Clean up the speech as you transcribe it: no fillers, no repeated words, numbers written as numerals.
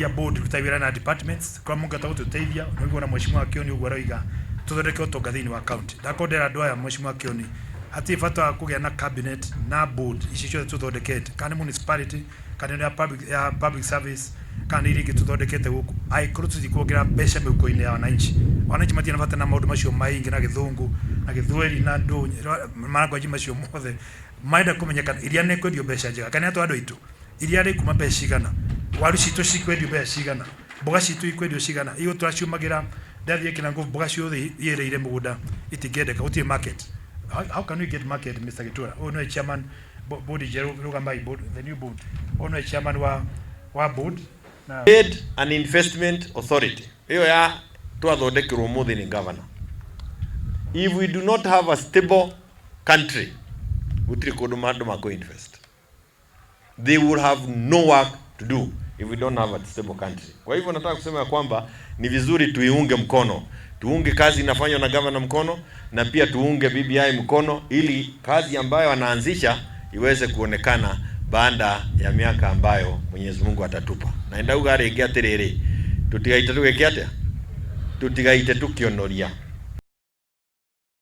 Board ruta wĩra na departments kwa mũngĩhota gũtũteithia nĩguo na mheshimiwa Kioni ũguo aroiga tũthondeke ũtonga thĩinĩ wa county. Ndakorwo ndera andũ aya, mheshimiwa Kioni, hatirĩ bata wa kũgĩa na cabinet na board ici ciothe tũthondekete, kana nĩ municipality, kana nĩ ya public service, kana nĩ iria ingĩ tũthondekete gũkũ, angĩkorwo tũtikuongerera mbeca mĩhuko-inĩ ya wananchi. Wananchi matirĩ na bata na maũndũ macio maingĩ na Gĩthũngũ na Gĩthweri na ndũ marangwanji macio mothe. Marenda kũmenya kana iria nĩ kwendio mbeca njega, kana nĩ andũ aitũ iria rĩkuma mbeca cigana, waru citũ cikwendio mbeca cigana, mboga citũ ikwendio cigana. Iyo tũraciũmagĩra ndathiĩ kĩna mboga ciothe iĩrĩire mũgũnda itingĩendeka, gũtirĩ market. How can we get market, Mr. Gitura? Ũyũ nĩwe chairman board njerũ, rũgamai board, the new board. Ũyũ nĩwe chairman wa board na Trade and Investment Authority ĩyo ya twathondekerwo mũthĩ nĩ governor. If we do not have a stable country, gũtirĩ kũndũ andũ makũ invest. They will have no work to do if we don't have a stable country. Kwa hivyo nataka kusema ya kwamba ni vizuri tuiunge mkono, tuunge kazi inafanywa na governor mkono, na pia tuunge BBI mkono ili kazi ambayo anaanzisha iweze kuonekana baada ya miaka ambayo Mwenyezi Mungu atatupa. Na ndauga rĩngĩ atĩrĩrĩ, tutigaite tũgĩke atĩa, tutigaite tukionoria.